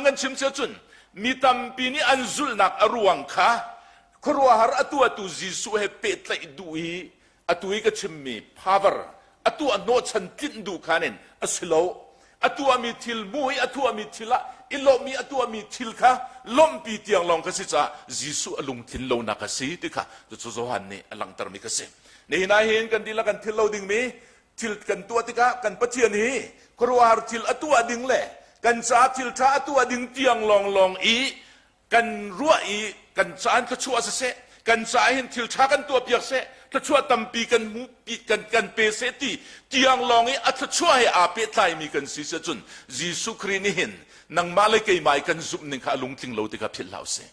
Kan chim cia cun mi tampi nih an zulhnak a ruang kha khuaruahhar a tuahtu Jesuh he pehtlaih duh i atu i ka chimmi power a tuah hnawhchan tlinh duh khan in a si lo. A tuahmi thil hmuh i a tuahmi thil ah i lawmh i a tuahmi thil kha lawmhpi tiang lawng kha si caah Jesuh a lungtlin lonak a si ti kha cucu Johan nih a langhtermi kha si. Nihin ah hin kan dihlak kan thil lo dingmi thil kan tuah tikah kan Pathian hi khuaruahhar thil a tuah ding le kan caah thil ṭha a tuah ding tiang lawnglawng i kan ruah i kan caan thluachuah siseh, kan caah hin thil ṭha kan tuah piak seh, thluachuah tampi kan hmu kan kan pe seh ti tiang lawng i a thluachuah he aa pehtlaimi kan si si cun Jesuh Khrih nih hin nangmah le keimah i kan zumh ning kha a lungtling lo ti kha philh hlah usih.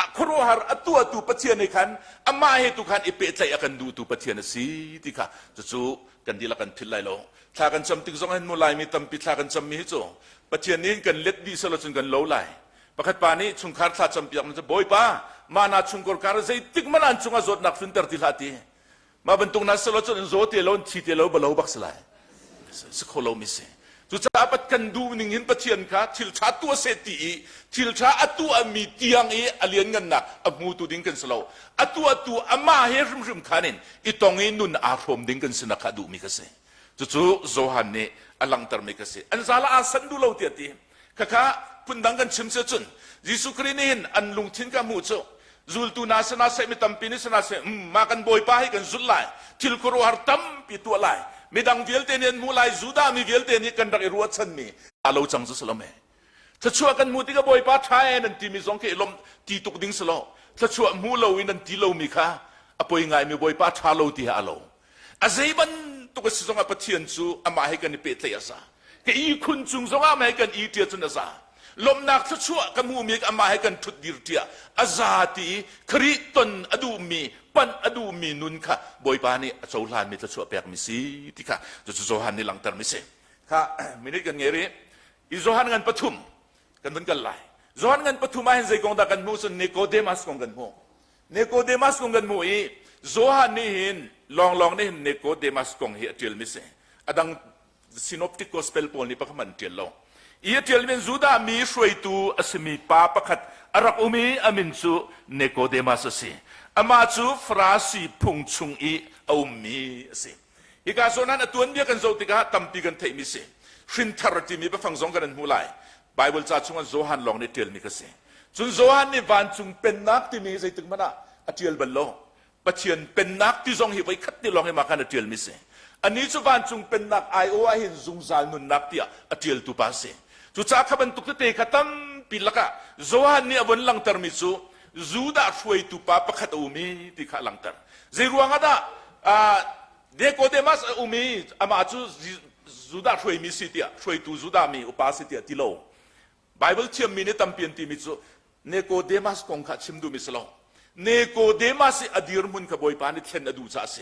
A khuaruahhar a tuahtu Pathian nih khan amah he tu khan i pehtlaih a kan duhtu Pathian a si ti kha cucu kan dihlak kan philh lai lo. Thla kan cam tik zong hin mu Laimi tampi thla kan cammi hi cu Pathian nih kan let dih selaw cun kan lo lai. Pakhat pa nih chungkhar thla campiak cu Bawipa mah na chungkor kar zeitik hmanh an cungah zawtnak tlunter ti hlah ti. Mah bantuk na selaw cun an zaw te lo an thi te lo balo bak si lai. Si kho lo mi si. Cucaah pat kan duh ning hin Pathian kha thil ṭha tuah seh ti i thil ṭha a tuahmi tiang i a lianngannak a hmutu ding kan si lo. A tuahtu amah he hrimhrim khan in i tong i nun aa hrawm ding kan si nak kha a duhmi kha si. Cucu Johan nih a langhtermi kha si. An zal ah aa sanh duh lo tiah ti. Khakha phundang kan chim si cun Jesuh Khrih nih hin an lungthin ka hmuh cu zultu hna sinah seh mi tampi nih sinah seh mah kan bawipa hi kan zulh lai, thil khuaruahhar tampi tuah lai, midang vialte nih an hmuh lai, Judah mi vialte nih kan rak i ruahchanmi a lo cang cu si lo me. Thluachuah kan hmuh tikah bawipa ṭha e nan timi zong khi i lawmh ti tuk ding si lo. Thluachuah hmu lo in nan ti lomi kha a poi ngaimi bawipa ṭha lo ti he a lo. A zei bantuk a si zongah Pathian cu amah he kan i pehtlaih a za. Ka ihkhun cung zongah amah he kan i ṭia cun a za. Lawmhnak thluachuah ka hmuhmi amah he kan ṭhut dir ṭia a za ti i Khrih ton a duhmi, panh a duhmi nun kha Bawipa nih a cohlanmi thluachuah pekmi si ti kha cucu Johan nih langhtermi si. Kha minute kan ngei rih. I Johan ngan pathum kan vun kal lai. Johan ngan pathum ah hin zei kong dah kan hmuh cun Nicodemus kong kan hmuh. Nicodemus kong kan hmuh i Johan nih hin lawnglawng nih hin Nicodemus kong hi a ṭialmi si. A dang Synoptic Gospel pawl nih pakhat an ṭial lo. I a ṭialmi in Judah mi hruaitu a simi pa pakhat a rak um i a min cu Nicodemus a si. Amah cu Farasi phung chung i a ummi a si. Hika zawn ah a tuanbia kan zoh tikah tampi kan theihmi si. Hrinthar timi biafang zong kan hmu lai. Bible ca chungah Johan lawng nih ṭialmi ka si. Cun Johan nih vancung pennak timi hi zeitik hmanh ah a ṭial bal lo. Pathian pennak ti zong hi voi khat ti lawng hi mah khan a ṭialmi si. Anih cu vancung pennak aiawh ah hin zungzal nunnak tiah a ṭialtu pa a si. Cucaah kha bantuk tete kha tampi lakah Johan nih a vun langhtermi cu Judah hruaitu pa pakhat a um i ti kha a langhter. Zei ruangah dah Nicodemus a um i amah cu Judah hruaimi si tiah hruaitu Judah mi upa si tiah ti lo. Bible thiammi nih tampi an timi cu Nicodemus kong kha chim duhmi si lo. Nicodemus i a dirhmun kha Bawipa nih thlen a duh caah a si.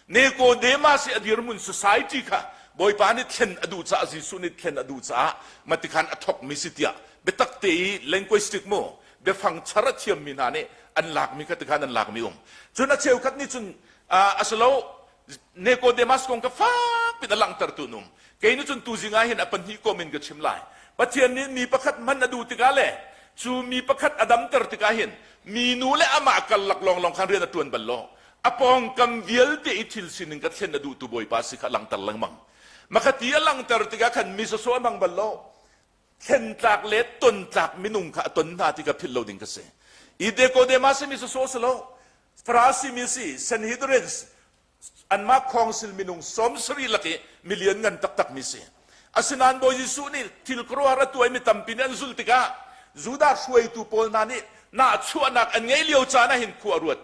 Nicodemus i a dirhmun society kha Bawipa nih thlen a duh caah Jesuh nih thlen a duh caah matikhan a thokmi si tiah biatak te i linguistic mu biafang char a thiammi hna nih an lakmi kha tikhan an lakmi um. Cun a cheukhat nih cun a si lo Nicodemus kong ka fak pin a langhtertu an um. Kei nih cun tuzing ah hin a pahnih kom in ka chim lai. Pathian nih mi pakhat hman a duh tikah le cu mi pakhat a damter tikah hin minu le amah karlak lawnglawng khan rian a ṭuan bal lo. A pawngkam vialte i thil sining ka thlen a duhtu Bawipa si kha a langhter lengmang. Makhati a langhter tikah khan mi sawsawh a hmang bal lo. Thlen tlak le ton tlak minung kha a ton hna ti kha philh lo ding ka si. I Nicodemus mi sawsawh si lo. Farasi mi si Sanhedrins anmah khawngsil minung 70 lak i milian ngan taktak mi si. Asinain Bawi Jesuh nih thil khuaruahhar a tuah i mi tampi nih an zulh tikah Judah hruaitu pawl hna nih nahchuahnak an ngeih lio caan ah hin khua a ruat.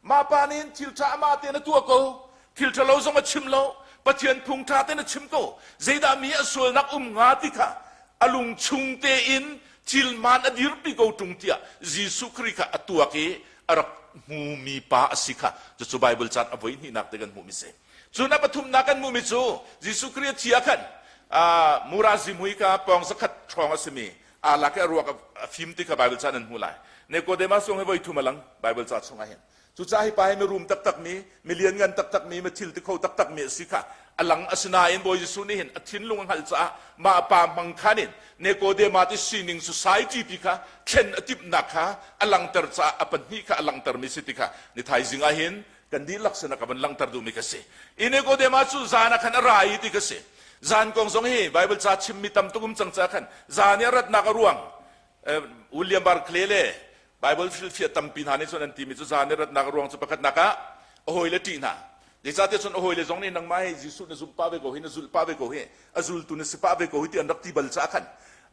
Mah pa nih hin thil ṭha amah tein a tuah ko. Thil ṭhalo zong a chim lo. Pathian phung ṭha tein a chim ko. Zeidah mi a sualnak um hnga ti kha a lung chung tein thil hmaan a dirpi ko ṭung tiah Jesuh Khrih kha a tuak i a rak hmumi pa a si kha cucu Bible caan a voi hnihnak te kan hmuhmi si. Cun a pathumnak kan hmuhmi cu Jesuh Khrih a thi ah khan mura zihmui kha pawng zakhat hrawng a simi aa lak i a ruak a fim ti kha Bible caan an hmu lai. Nicodemus zong hi voi thum a lang Bible ca chungah hin. Cucaah hi pa hi mirum taktakmi, mi lianngan taktakmi, mi thil ti kho taktakmi a si kha a lang. Asinain Bawi Jesuh nih hin a thinlung a hngalh caah mah pa hmang khan in Nicodemus i sining society pi kha thlen a timhnak kha a langter caah a pahnih kha a langtermi si ti kha ni thaizing ah hin kan dihlak sinah ka van langhter duhmi ka si. I Nicodemus cu zan ah khan a ra i ti ka si. Zan kong zong hi Bible ca chimmi tam tuk um cang caah khan zan i a ratnak a ruang William Barclay le Bible hrilhfiah tampi hna nih cun an timi cu zan i ratnak a ruang cu pakhatnak ah a hawile ṭih hna. Zeicahtiah cun a hawile zong nih nangmah hi Jesuh na zumh pah ve ko hi, na zulh pah ve ko hi, a zultu na si pah ve ko hi ti an rak ti bal caah khan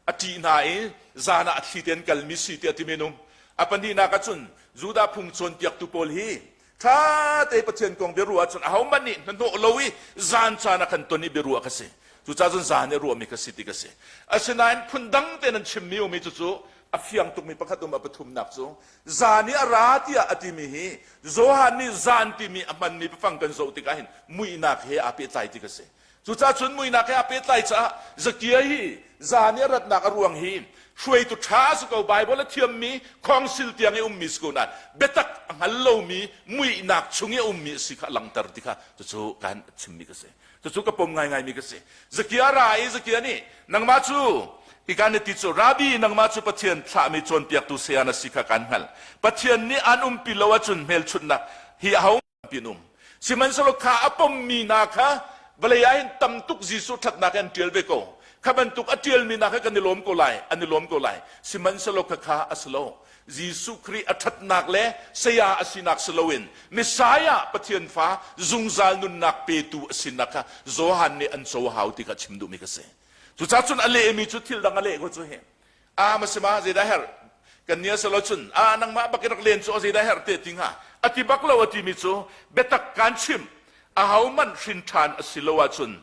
a ṭih hna i zan ah a thli tein kalmi si tiah ti men um. A pahnihnak ah cun Judah phung cawnpiaktu pawl hi ṭha te Pathian kong biaruah ahcun ahohmanh nih hnahnawh lo i zan caan ah khan ton i biaruah kha si. Cucaah cun zan i ruahmi kha si ti ka si. Asinain phundang tein an chimmi ummi cucu a fiang tukmi pakhat um a pathumnak cu zan i a ra tiah a timi hi Johan nih zan timi a hmanmi biafang kan zoh tikah hin muihnak he aa pehtlai ti ka si. Cucaah cun muihnak he aa pehtlai caah Zakia hi zan i a ratnak a ruang hi hruaitu ṭha a si ko, Baibal a thiammi, khawngsil tiang i ummi si ko nain biatak a hngal lomi muihnak chung i a ummi a si kha a langhter ti kha cucu kan chimmi ka si. Cucu ka pom ngaingaimi ka si. Zakia ra i Zakia nih nangmah cu hika na ti cu Rabbi nangmah cu Pathian thlahmi cawnpiaktu saya na si kha kan hngalh. Pathian nih an umpi lo ahcun hmelchunhnak hi aho tampi an um. Sihmanhsehlaw kha a pommi hna kha vawlei ah hin tam tuk Jesuh ṭhatnak an ṭial ve ko. Kha bantuk a ṭialmi hna kha kan i lawm ko lai, an i lawm ko lai. Sihmanhsehlaw khakha a si lo. Jesuh Khrih a ṭhatnak le saya a sinak si loin Messiah Pathian fa zungzal nunnak petu a sinak kha Johan nih an co hau ti kha chim duhmi ka si. Cucaah cun a lehmi cu thil dang a leh ko cu hi. A ma si ma zeidah herh kan nia selo cun a nangmah bak in rak len cu zeidah herh te ti hnga a ti bak lo a timi cu biatak kan chim ahohmanh hrin ṭhan a si lo ahcun.